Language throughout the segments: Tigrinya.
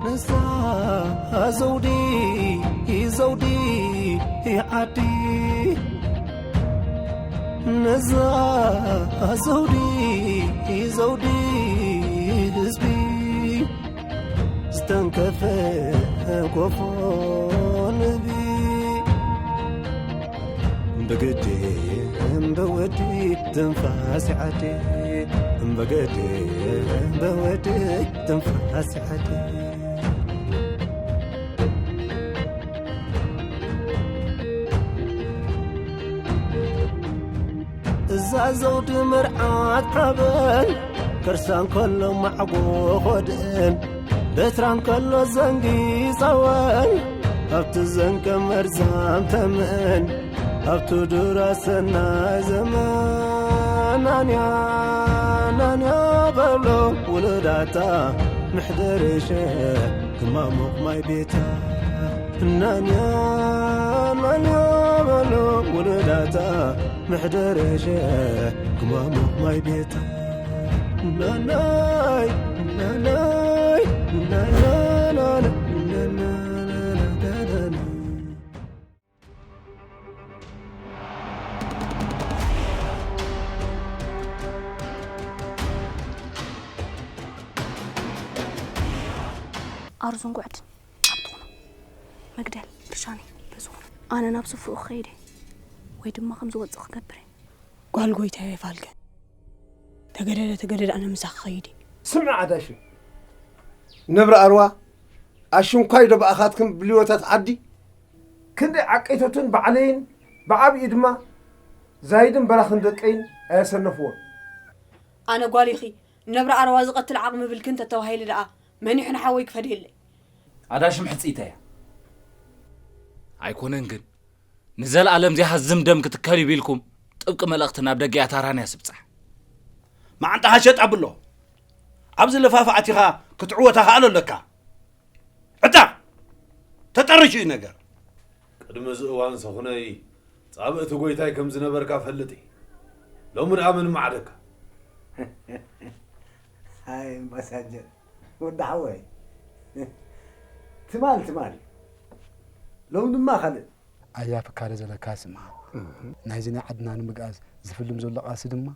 ነዛ ዘውዲ ዘውዲ ዓዲ፣ ነዛ ዘውዲ ዘውዲ ህዝቢ፣ ዝተንከፈ ጎፎ ንህቢ። ብግዲ እምበወዲ ትንፋስ ዓዲ፣ ብግዲ እምበወዲ ትንፋስ ዓዲ። እዛ ዘውዲ መርዓት ሓበን፣ ከርሳ እንከሎ ማዕጎ ኾድእን፣ በትራ እንከሎ ዘንጊ ጸወን፣ ኣብቲ ዘንቀ መርዛም ተመን፣ ኣብቲ ዱራ ሰናይ ዘመን። ናንያ ናንያ በሎ ውሉዳታ፣ ምሕደርሸ ክማሙቕ ማይ ቤታ። ናንያ ናንያ በሎ ውሉዳታ፣ ምሕደርሸ ክማሙቕ ማይ ቤታ። ናናይ ናናይ ናናናና ናናናና። ኣርዙን ጉዕድን ኣብ ትኹኖ መግደል ብርሻኒ በዝኹኖ። ኣነ ናብ ስፍኡ ክኸይድ እየ፣ ወይ ድማ ከም ዝወፅእ ክገብር እየ። ጓል ጎይታየ ፋልገ ተገደደ ተገደደ ኣነ ምሳኺ ክኸይድ እየ። ስምዒ ዓዳሽ ነብሪ ኣርዋ ኣሽንኳይ ዶ ብኣኻትክን ብልዮታት ዓዲ ክንደይ ዓቀይቶትን ባዕለይን ብዓብዪ ድማ ዛይድን በራኽን ደቀይን ኣየሰነፍዎን። ኣነ ጓል ኢኺ ነብሪ ኣርዋ ዝቐትል ዓቕሚ ብልክን ተተባሂሉ ደኣ መን ይሑ ንሓወይ ክፈድየለይ? ኣዳሽም ሕጽይታ እያ። ኣይኮነን ግን ንዘለኣለም ዘይሃዝም ደም ክትከል እዩ ቢልኩም ጥብቂ መልእኽቲ ናብ ደገ ኣታራንያ ስብጻሕ። መዓንጣኻ ሸጥ ኣብሎ። ኣብዚ ልፋፍ ኣቲኻ ክትዕወት ኣኽኣሎ ኣለካ። ዕጣቕ! ተጠርሹ እዩ ነገር። ቅድሚ እዚ እዋን ሰኹነይ ጻብእቲ ጎይታይ ከም ዝነበርካ ፈልጥ እየ። ሎሚ ደኣ መን ማዕደካ? ሃይ ኣምባሳጀር ወዲ ሓወይ። ትማል ትማል እዩ። ሎም ድማ ካልእ። ኣያ ፍካረ ዘለካ ስምዓ። ናይዚ ናይ ዓድና ንምግኣዝ ዝፍልም ዘሎ ቃልሲ ድማ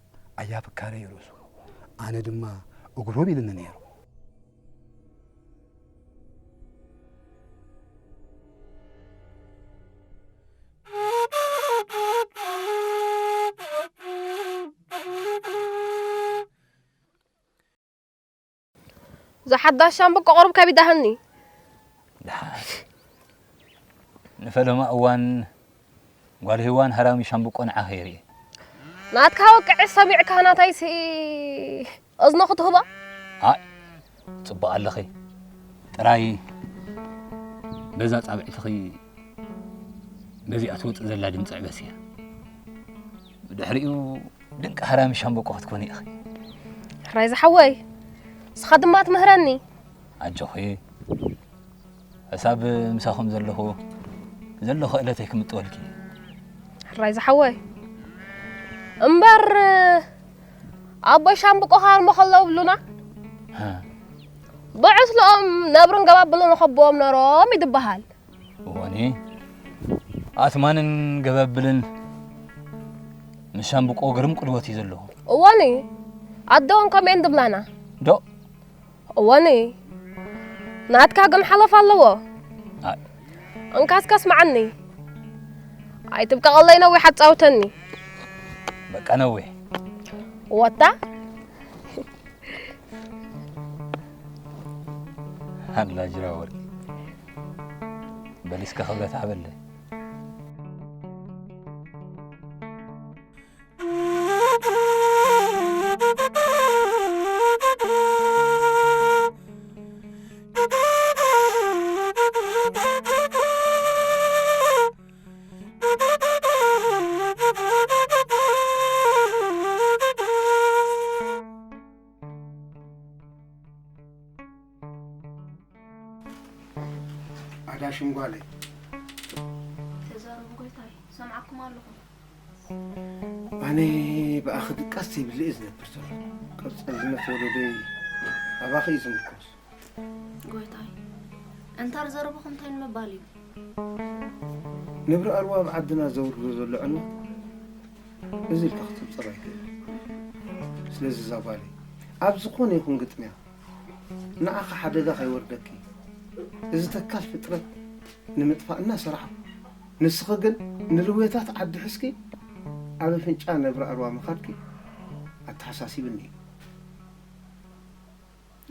ኣያ ፍካረ እዩ ርእሱ። ኣነ ድማ እግሩ ቢልኒ ነይሩ። እዛ ሓዳሽ ሻምብቆ ቁሩብ ከቢዳህኒ። ደሓን። ንፈለማ እዋን ጓል ሄዋን ሃራሚ ሻምብቆ ንዓኺ የርእየ። ናትካ ወቅዒ ሰሚዕካ ናታይሲ እዝኑ ክትህቦ? ኣይ፣ ጽቡቕ ኣለኺ። ጥራይ በዛ ጻብዕትኺ በዚኣ ትወጽእ ዘላ ድምጺ ዕበስያ። ብድሕሪኡ ድንቂ ሃራሚ ሻምበቆ ክትኮኒ ኢኺ። ሕራይ ዝሓወይ፣ ንስኻ ድማ ትምህረኒ። ኣጆኺ፣ ሕሳብ ምሳኹም ዘለኹ ዘሎ ክእለተይ ክምጥወልኪ። ሕራይ ዝሓወይ፣ እምበር ኣቦይ ሻምብቆ ሃርሞ ከለዉ ብሉና፣ ሃ። ብዕስለኦም ነብርን ገባብልን ንኸብዎም ነሮም ይድበሃል። እወኒ፣ ኣትማንን ገባብልን ምስ ሻምብቆ ግርም ቅድወት እዩ ዘለዎ። እወኒ፣ ኣደውን ከምኤን ድብላና። ዶ? እወኒ፣ ናትካ ግን ሓለፍ ኣለዎ። ኣይ። እንካስካ ስምዓኒ። ኣይትብቀቐለይ ነዊሕ ኣጻውተኒ። በቃ ነዊሕ። ወታ? ኣላ ጅራ ወርቂ። በሊስካ ክብረት ሃበለይ። ኣዳሽም ጓለይ። ተዛረቡ ጎይታይ፣ ሰምዓኩም ኣለኹ። ኣነ ብኣኺ ድቃስ ዘይብለ እየ ዝነብር ዘሎ። ቀጻልነት ወለዶይ ኣባኺ እዩ ዝምርኮስ። ጎይታይ፣ እንታር ዘረብኹም እንታይ ንምባል እዩ? ነብሪ ኣርዋ ኣብ ዓድና ዘውርዶ ዘሎ ዕንወት እዚ ኢልካ ክትጽብጸብ ኣይክእልን። ስለዚ እዛ ጓለይ ኣብ ዝኾነ ይኹን ግጥምያ ንዓኺ ሓደጋ ከይወርደኪ፣ እዚ ተካል ፍጥረት ንምጥፋእ እናሰራሕኩ፣ ንስኺ ግን ንልውየታት ዓዲ ሒዝኪ ኣብ ኣፍንጫ ነብሪ ኣርዋ ምኻድኪ ኣተሓሳሲብኒ እዩ።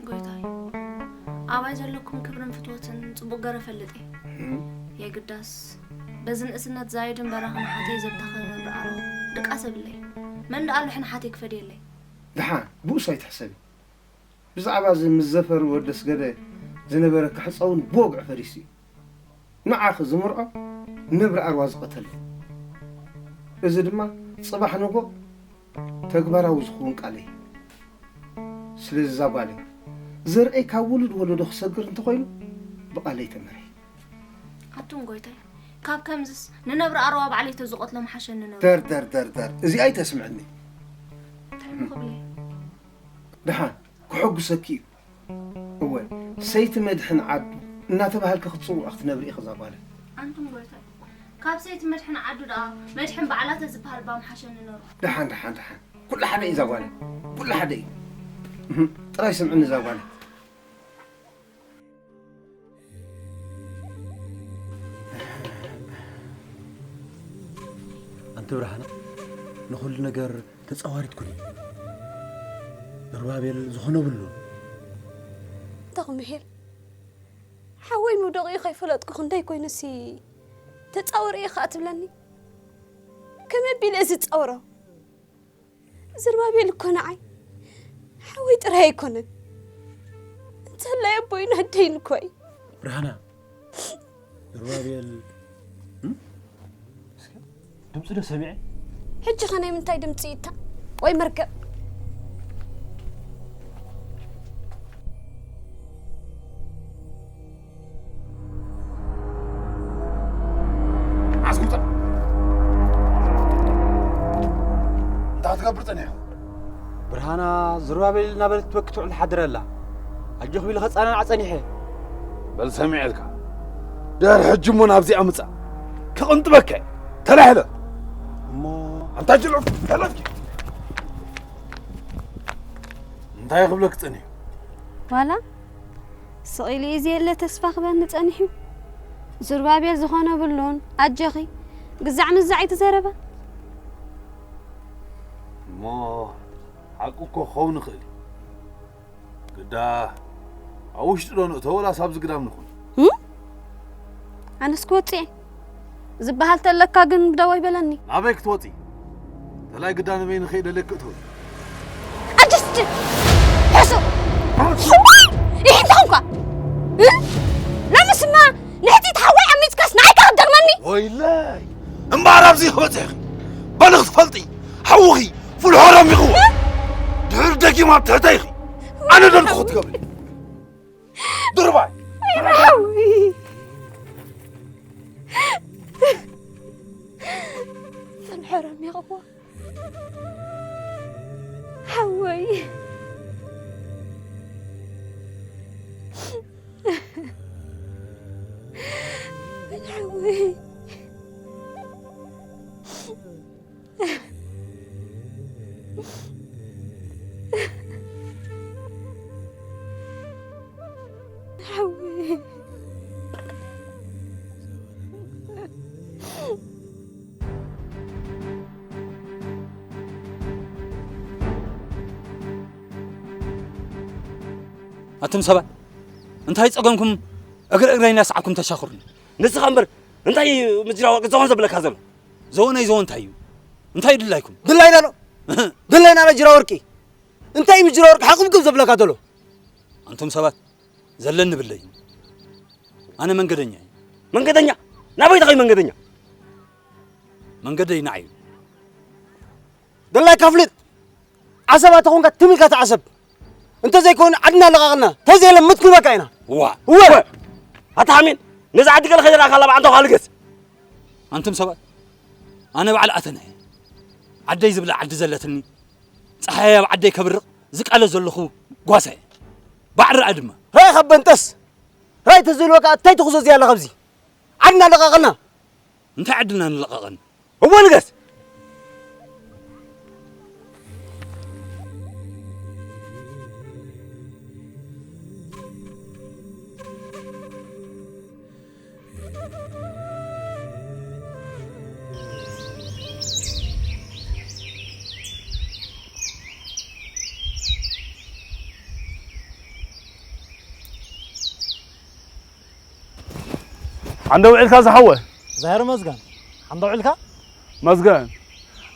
ጎይታይ፣ ኣባይ ዘለኩም ክብርን ፍትወትን ጽቡቕ ገረ ፈልጥ እየ። እም። የግዳስ፣ በዚ ንእስነት ዛይድን በራኽን ሓተይ ዘብታኸ ነብሪ ኣርዋ ድቃስ የብለይ። መን ደኣ ኣሎ ሕን ሓተይ ክፈድየለይ? ደሓን፣ ብኡስ ኣይትሕሰቢ። ብዛዕባ እዚ ምስ ዘፈር ወዲ ኣስገደ ዝነበረ ካሕጻ እውን ብወግዒ ፈሪሱ እዩ። ንዓኺ ዝምርዖ ነብሪ ኣርዋ ዝቐተለ እዩ። እዚ ድማ ጽባሕ ንጎ ተግባራዊ ዝኸውን ቃለይ። ስለዚ እዛ ጓለይ፣ ዘርእይ ካብ ውሉድ ወለዶ ክሰግር እንተኾይኑ ብቓለይ ተመርሒ። ኣቱም ጎይታይ፣ ካብ ከምዝስ ንነብሪ ኣርዋ ባዕለይ ተዝቐትሎ ምሓሸኒ ነሩ። ደር፣ ደር፣ ደር፣ ደር። እዚኣ ኣይተስምዕኒ። እንታይ እሞ ክብለይ? ደሓን፣ ክሕጉሰኪ እዩ። እወ፣ ሰይቲ መድሕን ዓዱ እናተባህልኪ ክትጽውዒ ክትነብሪ ኢኺ እዛ ጓለይ። ኣንቱም ጎይታይ፣ ካብ ሰይቲ መድሕን ዓዱ ደኣ መድሕን ባዕላ ተዝበሃል እባ ምሓሸኒ ነሩ። ደሓን፣ ደሓን፣ ደሓን። ኩሉ ሓደ እዩ እዛ ጓለይ። ኩሉ ሓደ እዩ። እህ፣ ጥራይ ስምዕኒ እዛ ጓለይ። ኣንቲ ብርሃነ፣ ንኹሉ ነገር ተጻዋሪት ኩኒ። ዘሩባቤል ዝኾነ ብሉ። ተኽምሄል፣ ሓወይ ምውደቑ ከይፈለጥኩ ክንደይ ኮይኑሲ ተጻወር እየ ኸኣ ትብለኒ? ከመይ ኣቢለ እየ ዝጻወሮ? ዘሩባቤል እኮ ንዓይ ሓወይ ጥራይ ኣይኮነን። እንተላይ ኣቦይን ኣደይን እኮ እዩ። ብርሃና፣ ዘሩባቤል፣ እም? እስከ ድምፂ ዶ ሰሚዐ? ሕጂ ኸ ናይ ምንታይ ድምፂ እዩ እታ? ወይ መርከብ? ዓስኩምታ እንታይ ክትገብር ጸኒሕካ? ብርሃና፣ ዘሩባቤል እናበለት ትበኪ ትውዕል ትሓድር ኣላ። ኣጆኺ ኢለ ከጸናንዓ ጸኒሐ። በል ሰሚዐልካ። ድሕሪ ሕጂ እሞ ናብዚኣ ምጻእ። ክቕንጥበካ እየ። ተላሕለ። እሞ ኣንታ ጅሎ፣ ተለፍኪ። እንታይ ክብለክ ጸኒሑ? ዋላ ስቕ ኢሉ እዩ ዘየለ ተስፋ ክበኒ ጸኒሑ። ዙርባቤል ዝኾነ ብሉን፣ ኣጀኺ፣ ግዛዕ ምዛዕ ኣይትዘረባ። እሞ ሓቁ እኮ ክኸውን ይኽእል እዩ። ግዳ ኣብ ውሽጢ ዶ ንእቶ ወላስ ኣብዚ ግዳም ንኹን? እም? ኣነስ ክወጽእ እየ። ዝበሃል ተለካ ግን ብደወይ በለኒ። ናበይ ክትወጺ? ተላይ ግዳ ንበይንኺ ደለክ እትወጺ። ኣንቺስ ድ-፣ ሕሱር! ሕሱር! ይሕንታ እንኳ! እ? ሎምስማ ንሕቲ ተሓዋይ ኣሚጽካስ ንዓይካ ክትደግመኒ? ወይለይ! እምበኣር ኣብዚ ክበጽሕ ኢኺ። በሊ ክትፈልጢ፣ ሓውኺ ፉል ሆሮም ይኽዎ። እ? ድሕሪ ደጊም ኣብ ትሕተይ ኢኺ። ኣነ ደልኩ ክትገብሪ። ድርባይ! ሓወይ! ፍንሕሮም ይቕዋ። ሓወይ! ሓወይ! ሓወይ። ኣቱም ሰባት፣ እንታይ ጸገምኩም እግሪ እግረይ እናሰዓብኩም ተሻኽሩኒ? ንስኻ እምበር እንታይ ምጅራ ወርቂ ዘወን ዘብለካ ዘሎ? ዘወነይ ዘወን እንታይ እዩ? እንታይ ድላይኩም? ድላይና ኣሎ። ድላይና ኣሎ ጅራ ወርቂ። እንታይ እዩ ጅራ ወርቂ ሓቁምኩም ዘብለካ ዘሎ? ኣንቱም ሰባት ዘለኒ ብለይ። ኣነ መንገደኛ እየ። መንገደኛ? ናበይ ተኸይ መንገደኛ? መንገደይ ንዓይ እዩ። ድላይካ ፍልጥ። ዓሰብ ኣተኾንካ ትም ኢልካ ተዓሰብ። እንተዘይኮነ ዓድና ለቓቕልና። ተዘየለ ምትኩበካ ኢና። ዋ። እወ። ኣታ ሓሜን፣ ነዛ ዓዲ ገለ ከይደላካ ኣላ ብዓንታኻ ልገስ። ኣንቱም ሰባት፣ ኣነ ባዕሊ ኣተና እየ። ዓደይ ዝብላ ዓዲ ዘለትኒ፣ ጸሓይ ኣብ ዓደይ ከብርቕ ዝቃለስ ዘለኹ ጓሳ እየ። ባዕሪ ርኣ ድማ። ርኣ ካብ በንጠስ። ራይ ተዝህልወካ እንታይ ትኹዞ እዚኣ ኣላ ካብዚ? ዓድና ለቐቐልና። እንታይ ዓድና ንለቐቐን? እወ ንገስ። ሓንደ ውዒልካ ዝሓወ? ዛይር መዝገን። ሓንደ ውዒልካ? መዝገን።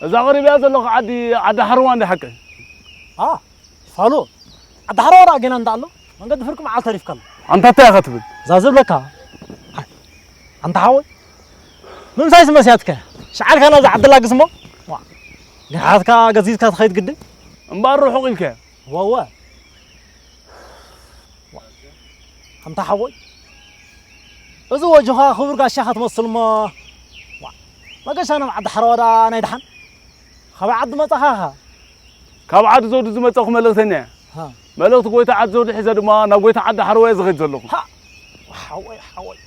እዛ ቀሪብያ ዘለኹ ዓዲ፣ ዓዲ ሓርዋ እንዲ ሓቂ? ኣ፣ ፋሉ። ዓዲ ሓርዋ ደኣ ጌና እንዳ ኣሎ፣ መንገዲ ፍርቂ መዓልቲ ተሪፍካ ኣሎ። ኣንታ እንታይ ኢኻ ትብል? እዛ ዝብለካ። ኣይ፣ ኣንታ ሓወይ። ምምሳይስ መስያትከ? ሸዓልካ ናብዛ ዓዲ ላግስ እሞ? ዋ፣ ግሓትካ ገዚዝካ ትኸይድ ግድን? እምበኣር ርሑቕ ኢልካዮ። ወወ። ኣንታ ሓወይ፣ እዚ ወጆኻ ክቡር ጋሻኻ ትመስል እሞ፣ ዋ፣ መገሻ ናብ ዓዲ ሓረዋ ደኣ ናይ ደሓን። ካብ ዓዲ መጻኻ ኢኻ። ካብ ዓዲ ዘውዲ ዝመጻኹ መልእኽተኛ እየ። ሃ። መልእኽቲ ጎይታ ዓዲ ዘውዲ ሒዘ ድማ ናብ ጎይታ ዓዲ ሓረዋ እየ ዝኸይድ ዘለኹ። ሃ። ሓወይ፣ ሓወይ።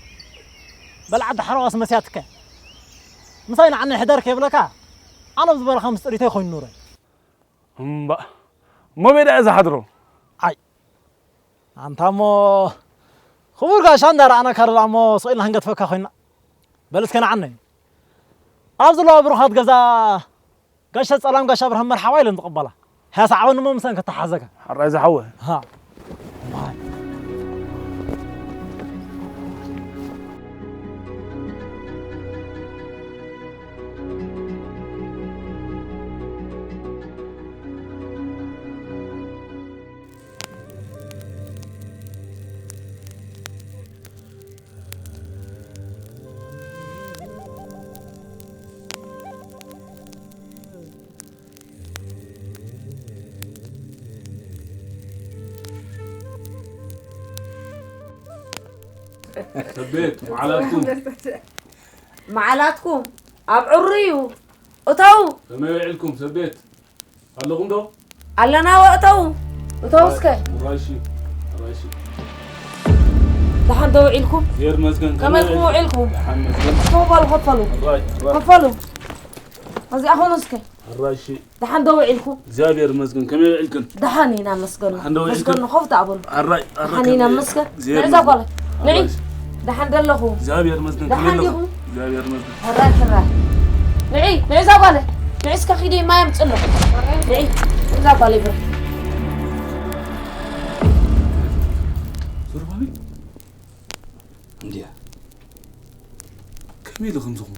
በል ዓዲ ሓረዋስ መስያትከ። ምሳይ ንዓኒ ሕደር ከይብለካ፣ ኣነ ኣብዚ በረኻ ምስ ጥሪተይ ኮይኑ ኑረ። እምባ፣ እሞ ሜዳ እየ ዝሓድሮ። ኣይ፣ ኣንታ እሞ ክቡር ጋሻ እንዳረኣናካ ደኣ እሞ ስቕ ኢልና ክንገድፈካ ኮይና። በል እስከ ንዓነይ። ኣብ ዘለዋ ብሩኻት ገዛ ጋሻ ጸላም ጋሻ ብርሃን መርሓባ ኢለን ዝቕበላ። ሕያስ ዓበኒ እሞ ምሰን ከተሓዘካ። ሕራይ ዝሓወ። ሃ። ሰቤት መዓላትኩም። መዓላትኩም ኣብ ዕሩ እዩ። እተው። ከመይ ውዒልኩም ሰቤት? ኣለኹም ዶ? ኣለና፣ ወእተው። እተው እስከ። ራሺ፣ ራሺ። ደሓን ዶ ውዒልኩም? ዜር መዝገን ከመይ ከመይ ውዒልኩም? ውዒልኩም? ደሓን መዝገን። እተው በሉ፣ ከፈሉ። ራይ፣ ራይ። ከፈሉ። እዚኣ ኾኑ እስከ። ራሺ። ደሓን ዶ ውዒልኩም? እግዚኣብሔር ይመስገን። ከመይ ውዒልክን? ደሓን ኢና መስገኑ። ደሓን ዶ ውዒልክን? መስገኑ፣ ኮፍ ተኣበሉ። ኣራይ፣ ኣራይ፣ ደሓን ኢና ከመይ መስገን። እግዚኣብሔር ንዕዛ ይመስገን። ጓል። ንዒ። ኣራይ። ደሓን ደለኹ። እግዚኣብሔር ይመስገን። ደሓን ከመይ ኣለኹ? ዲኹም? እግዚኣብሔር ይመስገን። ሕራይ፣ ሕራይ። ንዒ፣ ንዒ እዛ ጓል። ንዒ እስከ ኺዲ ማይ ኣምጽሎ። ንዒ፣ እዛ ጓል ይብር። ዞርባቤል? እንድያ። ከመይ ኢሉ ከምዚ ኹን?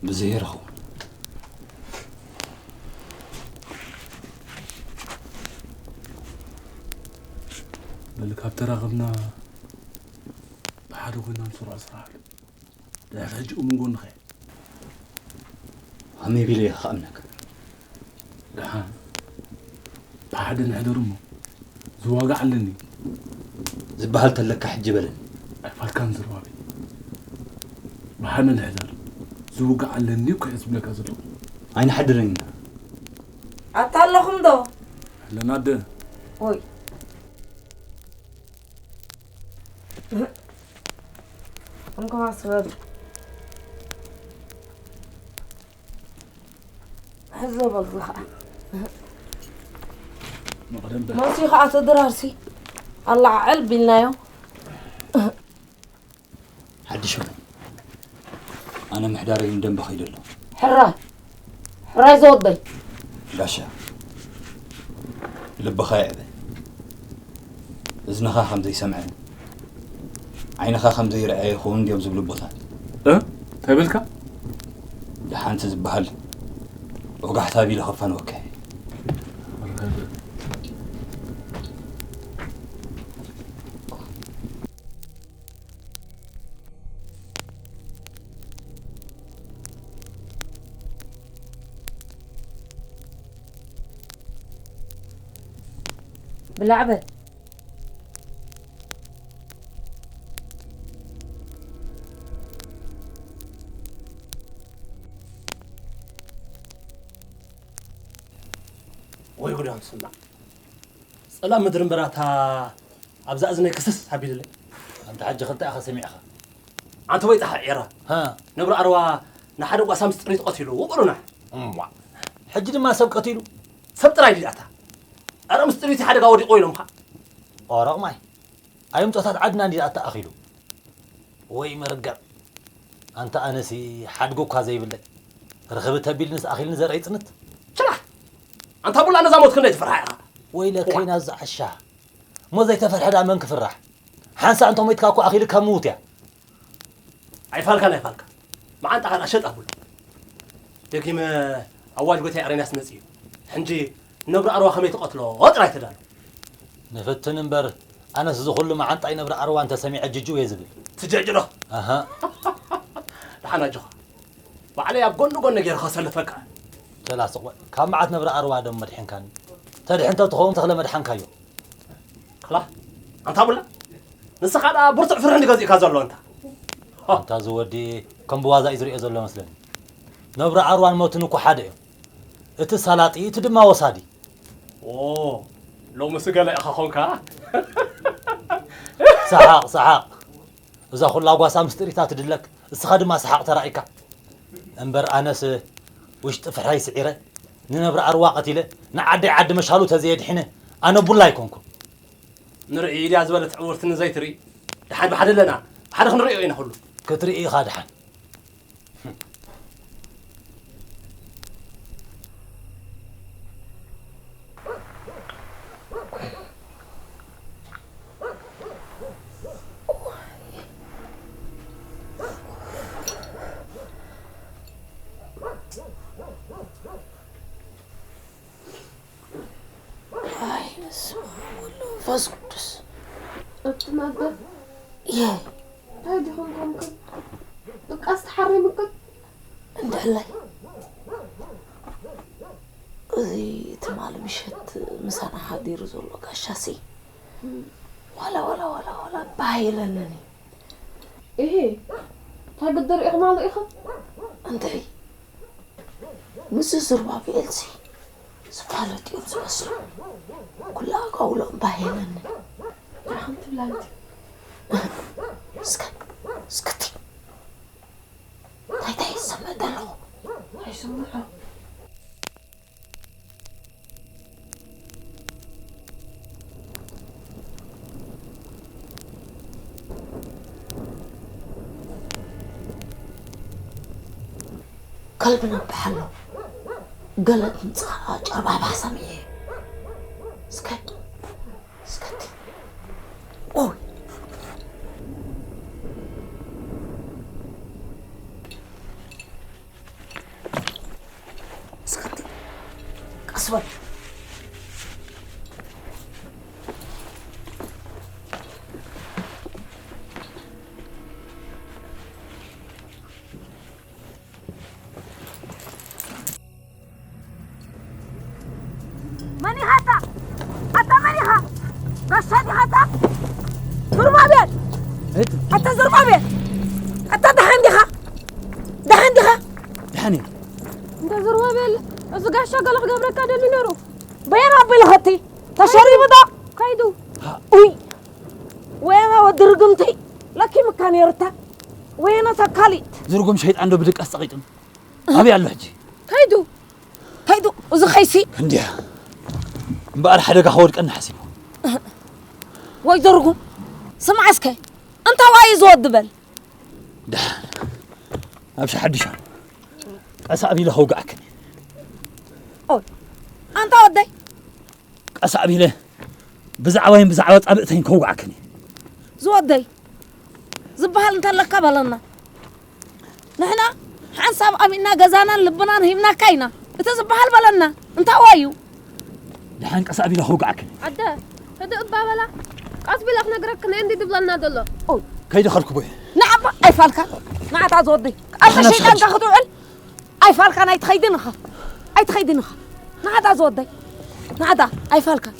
ብዘየረኹ። በል ካብ ተራኸብና ብሓደ ኮይና ንስርዖ ስራሕ ኣሎ። ድሕሪ ሕጂ እሙን ጎንኸ። ከመይ ኢለ እየ ክኣምነካ? ደሓን ብሓደ ንሕደር እሞ ዝዋጋዕ ኣለኒ። ዝበሃል ተለካ ሕጂ በለኒ። ኣይፋልካን ዝርባቤ። ብሓደ ንሕደር ዝውጋዕ ኣለኒ እኮ እየ ዝብለካ ዘለኹ። ኣይንሓድርን ኢና። ኣታ ኣለኹም ዶ? ኣለና ኣደ። ኦይ። እንኳን ስበብ ሕዞ በል ዝኸዓ። መቕደም በል። መሲ ኸዓ ተድራርሲ ኣለዓዕል ቢልናዮ። ሓድሽ ሆነ። ኣነ ምሕዳረይ ንደንበ ኸይደ ኣሎ። ሕራይ። ሕራይ ዘወደይ። ጋሻ። ልብኻ ይዕበ። እዝንኻ ከም ዘይሰምዐ፣ ዓይንኻ ከም ዘይረኣየ ይኸውን ድዮም ዝብሉ ኣቦታት? እ? እንታይ በልካ? ደሓንቲ ዝበሃል ወጋሕታ ቢለ ከፋንወካ እየ። ብላዕ በል። ወይ ጉድ ኣንስማዕ። እላ ምድሪ እምበራታ ኣብዛ እዝነይ ክስስ ኣቢልለይ። ኣንታ ሕጂ ክልተ ኢኻ ሰሚዕኻ። ኣንተ ወይ ጣሕ ዒራ። ሃ። ነብሪ ኣርዋ ንሓደ ጓሳ ምስ ጥሪት ቀቲሉ፣ ውቕሉና። እምዋ። ሕጂ ድማ ሰብ ቀቲሉ። ሰብ ጥራይ ድዩ ኣታ? ኣረ ምስ ጥሪት ሓደጋ ወዲቑ ኢሎምኻ። ኦሮቕ ማይ። ኣዮም ጾታት ዓድና እንዲ ኣተኣኺሉ። ወይ መርገም። ኣንታ ኣነሲ ሓድጉ እኳ ዘይብለይ። ርኽቢ ተቢልንስ ኣኺልኒ ዘርኢ ጽንት። ችላ! ኣንታ ቡላ ነዛ ሞት ክንደይ ትፈርሓ ኢኻ? ወይለ ከይና ዝዓሻ። ሞ ዘይተፈርሐ ደኣ መን ክፍራሕ? ሓንሳእ እንተ ሞይትካ እኮ ኣኺልካ ምዉት እያ። ኣይፋልካን ኣይፋልካ። መዓንጣኻ ደኣ ሸጥ ኣቡሉ። ደጊመ ኣዋጅ ጎይታይ ኣሬንያስ መጺኡ። ሕንጂ ነብሪ ኣርዋ ከመይ ትቐትሎ ጥራይ ተዳሎ። ንፍትን እምበር፣ ኣነስ እዚ ኩሉ መዓንጣይ ነብሪ ኣርዋ እንተ ሰሚዐ ጅጅው እየ ዝብል። ትጀጅዶ? ኣሃ። ደሓን ኣጆኻ። ባዕለይ ኣብ ጎኒ ጎኒ ገይረ ከሰልፈካ። ተላስቕ በል። ካብ መዓት ነብሪ ኣርዋ ደም መድሒንካኒ። ተድሕን ተትኸውን ተኽለ መድሓንካዮ። ክላ፣ ኣንታ ቡላ፣ ንስኻ ደኣ ብርቱዕ ፍርሒ እንዲ ገዚእካ ዘሎ ኣንታ። ኣንታ እዚ ወዲ ከም ብዋዛ እዩ ዝሪኦ ዘሎ መስለኒ። ነብሪ ኣርዋን ሞትን እኮ ሓደ እዮም። እቲ ሳላጢ፣ እቲ ድማ ወሳዲ። ኦ፣ ሎምስ ገለ ኢኻ ኾንካ። ሰሓቕ፣ ሰሓቕ። እዛ ኩላ ጓሳ ምስጢሪታ ትድለክ፣ እስኻ ድማ ሰሓቕ ተራኢካ። እምበር ኣነስ ውሽጢ ፍሕራይ ስዒረ፣ ንነብሪ ኣርዋ ቀቲለ፣ ንዓደይ ዓዲ መሻሉ ተዘየድሒነ፣ ኣነ ቡላ ኣይኮንኩን። ንርኢ ድያ ዝበለት ዕውርቲ ንዘይትርኢ፣ ደሓን ብሓደ ኣለና፣ ብሓደ ክንርእዮ ኢና ኩሉ። ክትርኢ ኢኻ ደሓን። ኣይ፣ በስመ ኣብ ወወልድ ወመንፈስ ቅዱስ። ኣቱም ኣቦ፣ የ-፣ እንታይ ዲኹም ኮንኩም? ድቃስ ተሓሪሙኩም? እንድዕላይ። እዚ ትማሊ ምሸት ምሳና ሓዲሩ ዘሎ ጋሻሲ፣ ዋላ፣ ዋላ፣ ዋላ፣ ዋላ ባህ ኢለንን እዩ። እሂ፣ እንታይ ግዲ ርኢኹም ኣለኢኹም? እንታይ? ምስዚ ዙርባቤኤልሲ ዝፋለጡ እዮም ዝመስሉ። ኩላ ኣጋውሎኦም ባህ ኢለኒ። እንታይ ከም ትብላ ኣንቲ? እስከ፣ እስከቲ። እንታይ፣ እንታይ ይሰምዕ ዘለኹ? ኣይስምዖ። ከልቢ ነብሕ ኣሎ። ገለ ድምፂ ኸዓ ጨርባሕባሕ ሰሚዐ። እስከ፣ እስከ እቲ፣ ኦይ። እስከ እቲ፣ ቀስ በል። መን ኢኻ ኣታ? ኣታ መን ኢኻ? ጋሻ ዲኻ ኣታ? ዙርባቤል! እት? ኣታ ዙርባቤል! ኣታ ደሓን ዲኻ? ደሓን ዲኻ? ደሓን እየ። እንተ ዙርባቤል፣ እዚ ጋሻ ገለ ክገብረካ ደልዩ ነይሩ። በየን ኣቢሉ ኸቲ? ተሸሪቡ ዶ? ከይዱ። ኡይ! ወያና ወዲ ርግምቲ! ለኪምካ ነይሩ እታ ወያና ተካሊት! ዝርጉም ሸይጣን ዶ ብድቃስ ጸቒጡን? ኣበይ ኣሎ ሕጂ? ከይዱ። ከይዱ፣ እዚ ኸይሲ። እንድያ። እምበኣር ሓደጋ ከወድቀኒ ሓሲቡ። ወይ ዘርጉም። ስማዕ እስከ። እንታይ ዋይ ዝወዲ በል። ደሓን። ኣብ ሸሓድሻ። ቀስ ኣቢለ ከውግዓክን እየ። ኦይ። ኣንታ ወደይ። ቀስ ኣቢለ ብዛዕባይን ብዛዕባ ጻብእተይን ከውግዓክን እየ። ዝወደይ፣ ዝበሃል እንተለካ በለና። ንሕና ሓንሳብ ኣሚንና ገዛናን ልብናን ሂብናካ ኢና። እቲ ዝበሃል በለና። እንታይ ዋዩ? ደሓን ቀስ ኣቢለ ከውግዓክን እየ። ኣደ፣ ህድእ እባ በላ። ቀስ ቢለ ክነግረክን እየ እንዲ ድብለና ዘሎ። ኦ። ከይደ ከልክቦ እየ። ንዓባ ኣይፋልካ። ንዓታ ዝወደይ። ኣብታ ንሕና ሸይጣንካ ንስሓ- ክትውዕል። ኣይፋልካን ኣይትኸይድን ኢኻ። ኣይትኸይድን ኢኻ። ንዓታ ዝወደይ። ንዓታ ኣይፋልካን።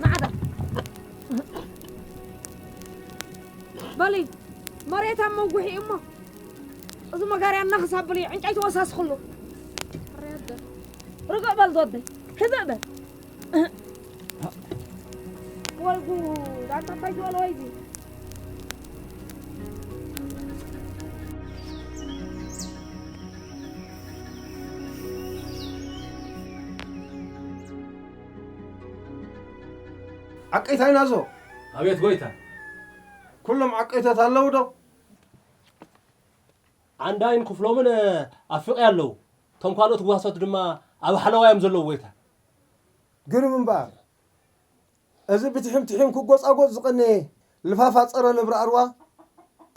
ንዓታ። በሊ፣ መሬት ኣብ መጉሒ እሞ፣ እዚ መጋርያ እናኽሳብ በሊ፣ ዕንጨይቲ ወሳስኽሉ። ሕራይ ኣደ። ርግእ በል ዝወደይ፣ ሕዘእ በል። ወይ ጉድ፣ ኣንታ እንታይ ዝበለ ወይ እዚ? ዓቀይታይ ናዞ። ኣቤት ጎይታ። ኩሎም ዓቀይቶት ኣለዉ ዶ? ዓንዳይን ክፍሎምን ኣፍሪቐ ኣለዉ። እቶም ካልኦት ጓሶት ድማ ኣብ ሓለዋ እዮም ዘለዉ ጎይታ። ግርም እምበኣር፣ እዚ ብትሒም ትሒም ክጎጻጎጽ ዝቐነየ ልፋፋ ጸረ ነብሪ ኣርዋ፣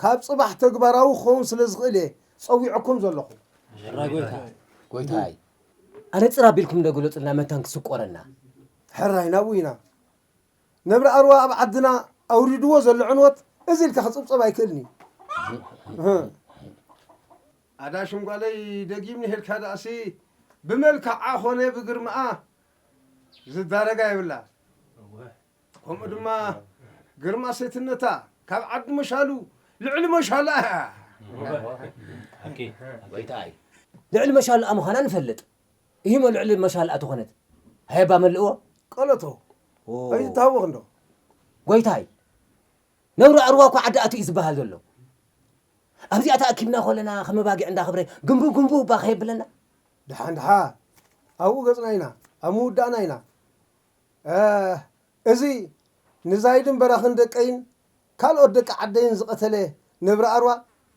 ካብ ጽባሕ ተግባራዊ ክኸውን ስለ ዝኽእል እየ ጸዊዐኩም ዘለኹ። ሕራይ ጎይታ። ጎይታይ፣ ኣነ ጽር ኣቢልኩም እንዶ ግለጹልና መታን ክስቆረና። ሕራይ ናብኡ ኢና። ነብሪ ኣርዋ ኣብ ዓድና ኣውሪድዎ ዘሎ ዕንወት እዚ ኢልካ ክጽብጸብ ኣይክእልን እዩ። ኣዳ ሽምጓለይ፣ ደጊም ንሄድካ ደኣሲ ብመልክዓ ኾነ ብግርምኣ ዝዳረጋ የብላ። ከምኡ ድማ ግርማ ሴትነታ ካብ ዓዲ መሻሉ ልዕሊ መሻሉ እያ። ሓቂ። ጎይታይ፣ ልዕሊ መሻሉኣ ምዃና ንፈልጥ። ይህሞ ልዕሊ መሻሉኣ ተኾነት። ሃየባ መልእዎ። ቀለቶ፣ ኦ። ኣይትታወኽ እንዶ። ጎይታይ፣ ነብሪ ኣርዋ እኮ ዓዲ ኣትዩ እዩ ዝበሃል ዘሎ። ኣብዚኣ ተኣኪብና ከለና ከም ኣባጊዕ እንዳኸብረ ግንቡ ግንቡ እባ ከየብለና። ደሓን ደሓ፣ ኣብኡ ገጽና ኢና፣ ኣብ ምውዳእና ኢና። እ፣ እዚ ንዛይድን በራኽን ደቀይን ካልኦት ደቂ ዓደይን ዝቐተለ ነብሪ ኣርዋ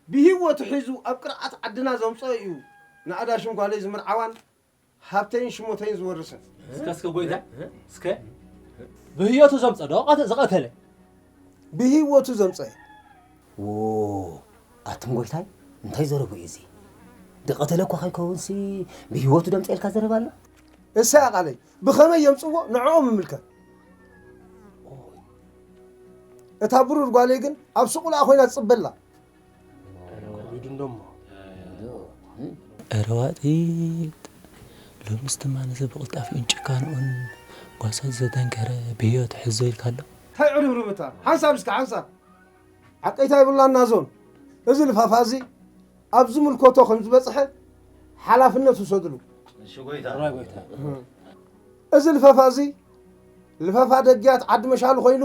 ብህይወቱ ሒዙ ኣብ ቅርዓት ዓድና ዘምጽኦ እዩ። ንኣዳ ሽንጓለይ ዝምርዓዋን ሃብተይን ሽሞተይን ዝወርስን። እስከ፣ እስከ ጎይታ፣ እስከ ብህይወቱ ዘምጸ ዶ ቀተ-፣ ዝቐተለ? ብህይወቱ ዘምጸ። ዎ፣ ኣቱም ጎይታይ፣ እንታይ ዘረቡ እዩ እዚ? ዝቐተለ እኳ ከይከውንሲ ብህይወቱ ደምጸ ኢልካ ዘረባ ኣሎ? እሰይ ኣቓለይ፣ ብኸመይ የምጽዎ ንዕኦም ይምልከት። እታ ብሩር ጓለይ ግን ኣብ ሱቕ ላኣ ኮይና ትጽበላ። ከቢዱ እንዶ እሞ። እረ ዋጢጥ፣ ሎምስ ድማ ነዚ ብቕልጣፊኡን ጭካንኡን ጓሶት ዘደንገረ ብህይወት ሕዞ ኢልካ ኣሎ። እንታይ ዕርብርብታ? ሓንሳብ እስከ ሓንሳብ። ዓቀይታ ይብላና ዞን። እዚ ልፋፋ እዚ ኣብ ዝምልከቶ ከም ዝበጽሐ ሓላፍነት ውሰድሉ። እሺ ጎይታ። እሺ ጎይታ። እዚ ልፋፋ እዚ ልፋፋ ደግያት ዓዲ መሻሉ ኮይኑ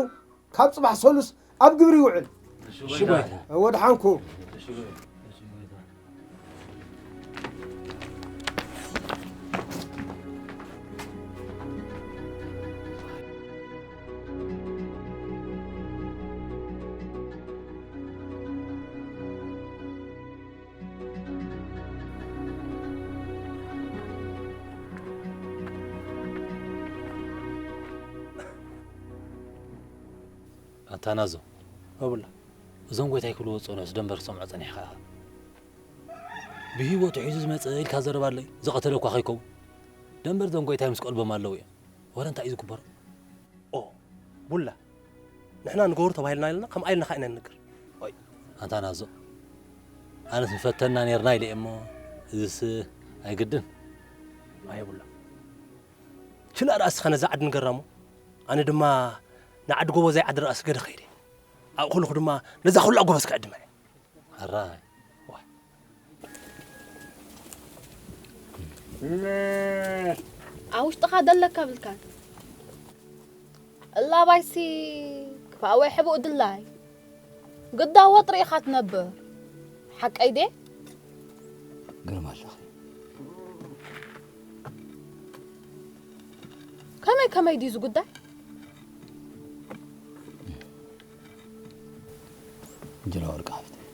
ካብ ጽባሕ ሰሉስ ኣብ ግብሪ ይውዕል። እሺ ጎይታ። ወድሓንኩም። ኣንታ ናዞ። ኣቡላ። እዞም ጎይታይ ክብልዎ ዝጸንሑስ ደንበር ክሰምዖ ጸኒሕካ ኢኻ። ብህይወቱ ሒዙ ዝመጸ ኢልካ ዘረባ ኣለዩ። ዝቐተለ እኳ ከይከውን። ደንበር እዞም ጎይታይ ምስ ቀልቦም ኣለዉ እዮም። ወረ እንታይ እዩ ዝግበሮ? ኦ፣ ቡላ። ንሕና ንገብሩ ተባሂልና ኢልና፣ ከምኣ ኢልና ኸኣ ኢና ንነግር። ኦይ። ኣንታ ናዞ። ኣነስ ምፈተና ኔርና ኢለ እየ እሞ፣ እዝስ ኣይግድን። ኣየ ቡላ። ችላ ደኣ እስኻ ነዛ ዓዲ ንገራ እሞ፣ ኣነ ድማ ንዓዲ ጎቦ ዘይዓዲ ደኣ ስገደ ኸይደ። ኣብኡ ከለኹ ድማ ነዛ ኹላ ጎበዝ ክዕድማ እየ። ሕራይ። ኣብ ውሽጥኻ ደለካ ብልካን። እላባይሲ ክፋእ ወይ ሕቡእ ድላይ። ግዳ ወጥሪ ኢኻ ትነብር። ሓቀይ ድየ? ግርም ኣለኺ። ከመይ ከመይ ድዩ እዚ ጉዳይ? ጅላ ወርቂ ሓፍተይ፣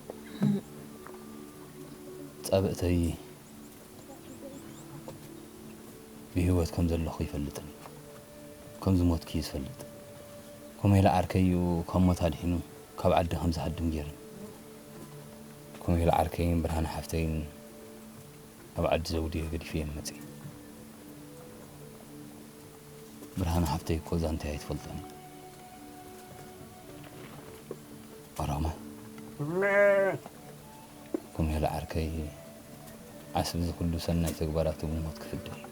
ጻብእተይ ብህይወት ከም ዘለኹ ይፈልጥን ከም ዝሞትኪ እዩ ዝፈልጥ። ኮሜላ ዓርከይ እዩ ካብ ሞት ኣድሒኑ ካብ ዓዲ ከም ዝሃድም ገይሩኒ። ኮሜላ ዓርከይን ብርሃነ ሓፍተይን ኣብ ዓዲ ዘውዲ ገዲፈዮም መጺኤ። ብርሃነ ሓፍተይ እኮ ዛንታይ ኣይትፈልጦን። ኦሮማ። ኮሜላ ዓርከይ ዓስቢ እዚ ኩሉ ሰናይ ተግባራቱ ብሞት ክፍደ እዩ።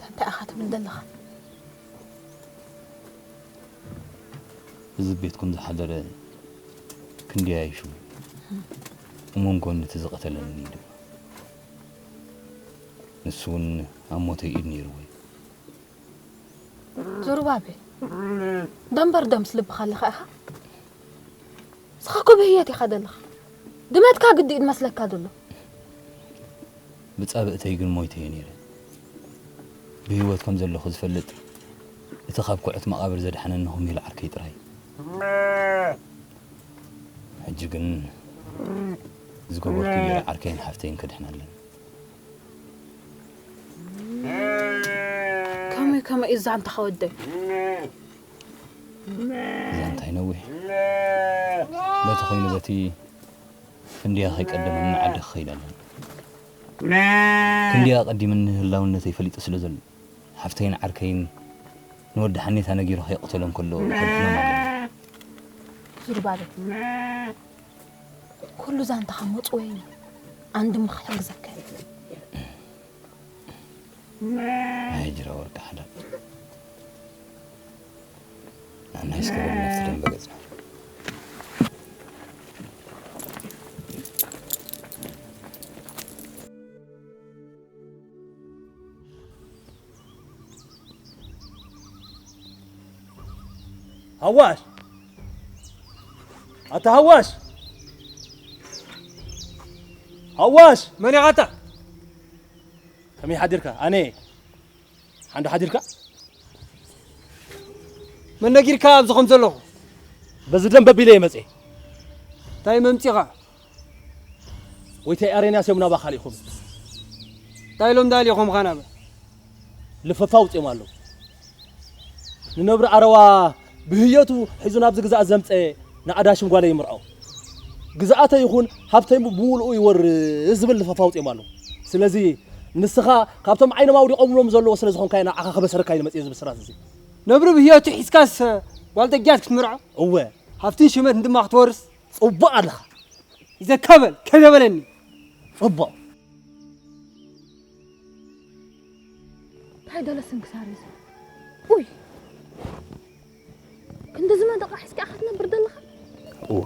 እንታይ ኢኻ ትብል ዘለኻ? እዚ ቤትኩም ዝሓደረ ክንደይ ኣይሹ እሞ ንጎኒ እቲ ዝቐተለኒ እዩ ድማ። ንሱ እውን ኣብ ሞተይ ኢድ ነይርዎ እዩ። ዞሩባቤ፣ ደንበር ደምስ ልብኻ ኣለኻ ኢኻ። ንስኻ እኮ ብህየት ኢኻ ዘለኻ። ድመትካ ግዲ እዩ ዝመስለካ ዘሎ። ብጻብእተይ ግን ሞይተ እየ ነይረ። ብህይወት ከም ዘለኹ ዝፈልጥ እቲ ካብ ኩዕት መቓብር ዘድሓነኒ ኹሚል ዓርከይ ጥራይ። ሕጂ ግን ዝገበርኩ ገይረ ዓርከይን ሓፍተይን ከድሕነለን። ከመይ ከመይ እዩ ዛንታኻ ወደይ? እዛ እንታይ ነዊሕ። በቲ ኮይኑ በቲ ክንድያ ከይቀደመኒ ዓዲ ክኸይድ ኣለኒ። ክንድያ ቀዲምኒ ህላውነተይ ፈሊጡ ስለ ዘሎ ሓፍተይን ዓርከይን ንወዲ ሓኔታ ነጊሩ ከይቕተሎም ከሎ ከድሕኖም ኣለኒ። ዙርባቤል፣ ኩሉ ዛንታኻ መጽወይኒ ኣንድም ክሕግዘካ እየ። ኣይ ጅራ ወርቂ ሓዳር፣ ንዓና ይስከበልና ኣብቲ ደንበ ገጽና። ሃዋሽ፣ ኣታ ሃዋሽ፣ ሃዋሽ፣ መን ኢኻ ኣታ? ከመይ ሓዲርካ? ኣነ ሓንዶ ሓዲርካ? መን ነጊርካ ኣብዚ ከም ዘለኹ? በዚ ደም በቢለ እየ መፅኤ። እንታይ መምፂኻ? ወይታይ ኣሬንያስ እዮም ናባኻ ልኢኹም። እንታይ ኢሎም ዳ ልኢኹምኻ ናበ? ልፈፋ ኣውፅኦም ኣለዉ። ንነብሪ ዓረዋ ብህየቱ ሒዙ ናብዚ ግዝኣት ዘምፀ ንኣዳሽም ጓለይ ይምርዖ። ግዝኣተይ ይኹን ሃብተይ ብሙሉኡ ይወርስ ዝብል ልፈፋ ኣውፅኦም ኣለዉ። ስለዚ ንስኻ ካብቶም ዓይኖም ኣውዲቖምሎም ዘለዉ ስለ ዝኾንካ ኢና ንዓኻ ከበሰረካ ኢለ መፅየ እዚ ብስራት እዚ። ነብሪ ብህየቱ ሒዝካስ ጓል ደጊያት ክትምርዖ? እወ። ሃብትን ሽመትን ድማ ክትወርስ? ፅቡቕ ኣለኻ። ይዘካ በል፣ ከይደ በለኒ። ፅቡቕ። እንታይ ደለ ስንክሳር እዩ እዚ? ኡይ፣ ክንድዚ መደቓ ሒዝካ ኢኻ ትነብር ዘለኻ? እወ፣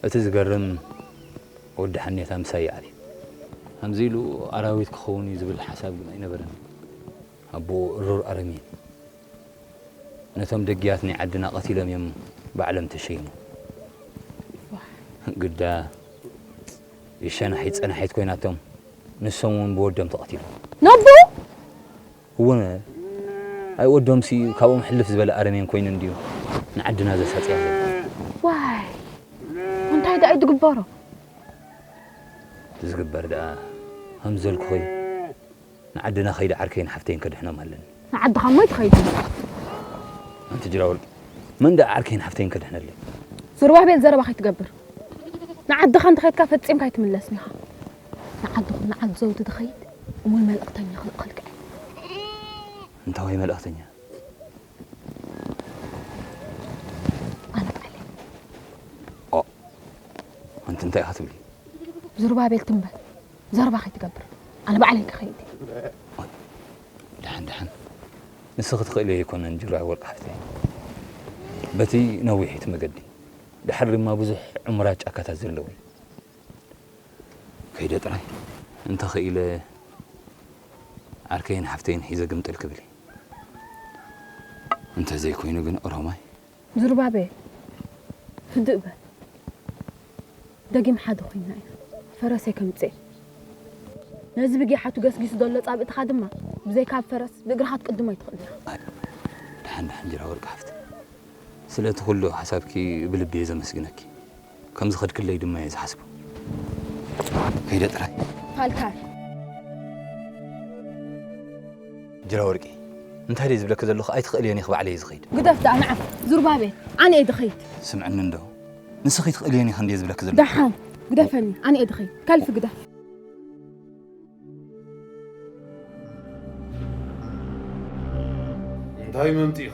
እቲ ዝገርም ወዲ ሓኔታ ምሳይ ይኣልዩ። ከምዚ ኢሉ ኣራዊት ክኸውን እዩ ዝብል ሓሳብ ግን ኣይነበረን። ኣቦኡ እሩር ኣረሜን። ነቶም ደጊያት ናይ ዓድና ቀቲሎም እዮም ባዕሎም ተሸይሞም። ግዳ የሸናሒት ጸናሒት ኮይናቶም ንሶም እውን ብወዶም ተቐቲሎም። ነቡ እውን ኣይወዶምሲ ካብኦም ሕልፍ ዝበለ ኣረሜን ኮይኑ እንድዩ ንዓድና ዘሳጽያ ዘሎ። ዋይ እንታይ ደኣ እዩ ዝግበሮ? ዝግበር ደኣ ከምዘልኩ እዩ። ንዓድና ከይደ ዓርከይን ሓፍተይን ከድሕኖም ኣለኒ። ንዓድኻ እሞ ኣይትኸይድ። ኣንቲ ጅራወርቂ፣ መን ደኣ ዓርከይን ሓፍተይን ከድሕነለይ? ዙርባቤል ዘረባ ከይትገብር። ንዓድኻ እንተኸይድካ ፈጺምካ ኣይትምለስን ኢኻ። ንዓድኹም ንዓድ ዘውዲ ትኸይድ እሙን መልእኽተኛ ክልእኸልካ እየ። እንታዋይ መልእኽተኛ? ኣነ ባዕለይ። ኦ፣ ኣንቲ እንታይ ኢኻ ትብሊ? ዙርባቤል ትም በል። ዘረባ ከይትገብር ኣነ ባዕለይ ክኸይድ እየ። ደሓን ደሓን ንስኺ ትኽእልዮ ኣይኮነን ጅራይ ወርቂ ሓፍተይ። በቲ ነዊሕ እቲ መገዲ ድሓር ድማ ብዙሕ ዕሙራት ጫካታት ዘለዎ እዩ። ከይደ ጥራይ እንተኽኢለ ዓርከይን ሓፍተይን ሒዘ ግምጥል ክብል እየ። እንተዘይኮይኑ ግን ኦሮማይ ዙርባቤ ህድእ በል። ደጊም ሓደ ኮይንና ኢና። ፈረሰይ ከምጽእ እየ። ነዚ ብጊሓቱ ገስጊሱ ዘሎ ጻብእትኻ ድማ ብዘይካ ብፈረስ ብእግርኻ ክትቅድሞ ኣይትኽእልን ኢኻ። ኣይ፣ ደሓን ደሓን ጅራ ወርቂ ሓፍቲ። ስለቲ ኩሉ ሓሳብኪ ብልቢ እየ ዘመስግነኪ። ከም ዝኸድክለይ ድማ እየ ዝሓስቦ። ከይደ ጥራይ። ፋልካር። ጅራ ወርቂ፣ እንታይ ድየ ዝብለኪ ዘለኹ? ኣይትኽእልዮን ኢኺ፣ ባዕለይ እየ ዝኸይድ። ግደፍ ደኣ ንዓ። ዙርባቤል፣ ኣነ እየ ዝኸይድ። ስምዕኒ እንዶ። ንስኺ ኣይትኽእልዮን ኢኺ እንድየ ዝብለኪ ዘለኹ። ደሓን፣ ግደፈኒ። ኣነ እየ ዝኸይድ። ከልፊ ግደፍ። እንታይ መምጢኻ?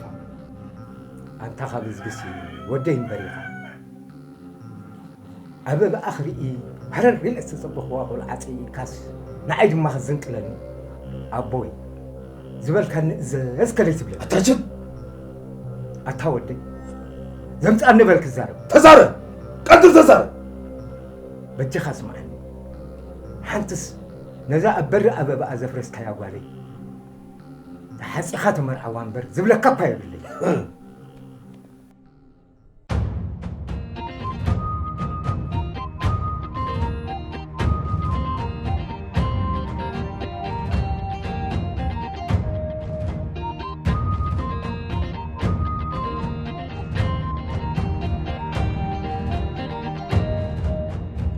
ኣንታ ካብ እዝግሲ ወደይ እምበር ኢኻ። ኣበባኣ ክርኢ ሃረር ኢለ ዝተጸበኽዋ ቆልዓ ጸይእካስ ንዓይ ድማ ክትዝንቅለኒ? ኣቦይ ዝበልካኒ እዘዝ ከደይ ትብለኒ? ኣታ ጅብ! ኣታ ወደይ ዘምጽኣኒ በል ክዛረብ። ተዛረብ! ቀድም ተዛረብ! በጃኻ ስምዓኒ። ሓንትስ ነዛ ኣብ በሪ ኣበባኣ ዘፍረስካያ ጓለይ፣ ተሓጺኻ ተመርዓዋ እምበር ዝብለካ እኳ የብለይ።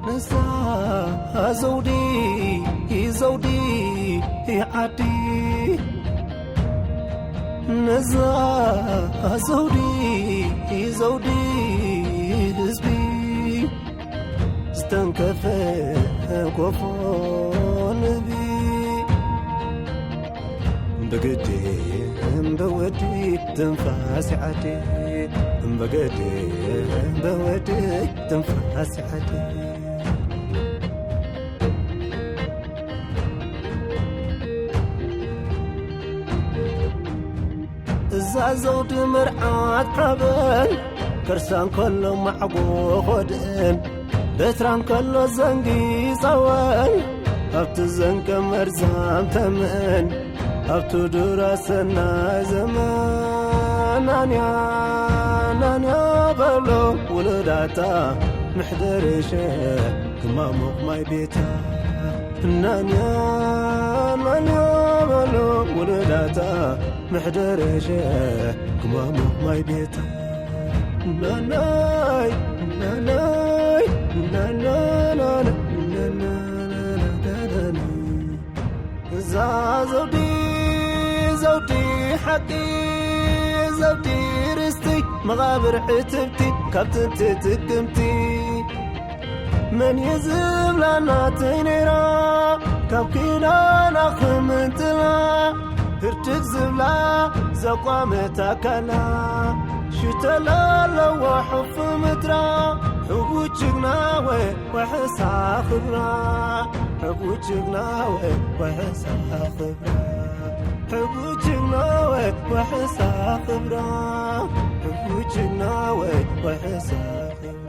ንሳ ዘውዲ፣ ዘውዲ ዓዲ፣ ነዛ ዘውዲ፣ ዘውዲ ህዝቢ፣ ዝተንከፈ ኮፎ ንህቢ። ብግዲ እምበወዲ ትንፋስ ዓዲ፣ ብግዲ እምበወዲ ትንፋስ ዓዲ። እዛ ዘውዲ መርዓት ሓበን፣ ከርሳ እንከሎ ማዕጎ ኾድእን፣ በትራ እንከሎ ዘንጊ ጸወን፣ ኣብቲ ዘንቀ መርዛም ተመን፣ ኣብቲ ዱራ ሰናይ ዘመን። ናንያ፣ ናንያ በሎ ውሉዳታ፣ ምሕደር ሸ ክማሞቕ ማይ ቤታ። ናንያ፣ ናንያ በሎ ውሉዳታ፣ ምሕደር ሸ ክማሞቕ ማይ ቤታ። ናናይ፣ ናናይ፣ ናናናና፣ ናናናና። እዛ ዘውዲ፣ ዘውዲ ሓቂ፣ ዘውዲ ርስቲ፣ መቓብር ዕትብቲ፣ ካብ ጥንቲ ጥቅምቲ። መን እዩ ዝብላ ናተይ ነይራ፣ ካብ ኪዳና ክምንጥላ፣ ህርድግ ዝብላ ዘቋመት ኣካላ፣ ሽተላ ኣለዋ ሕፉ ምድራ፣ ሕቡ ጅግና ወይ ወሕሳ ክብራ፣ ሕቡ ጅግና ወይ ወሕሳ ክብራ፣ ሕቡ ጅግና ወይ ወሕሳ ክብራ፣ ሕቡ ጅግና ወይ ወሕሳ ክብራ።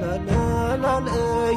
ላላላላለይ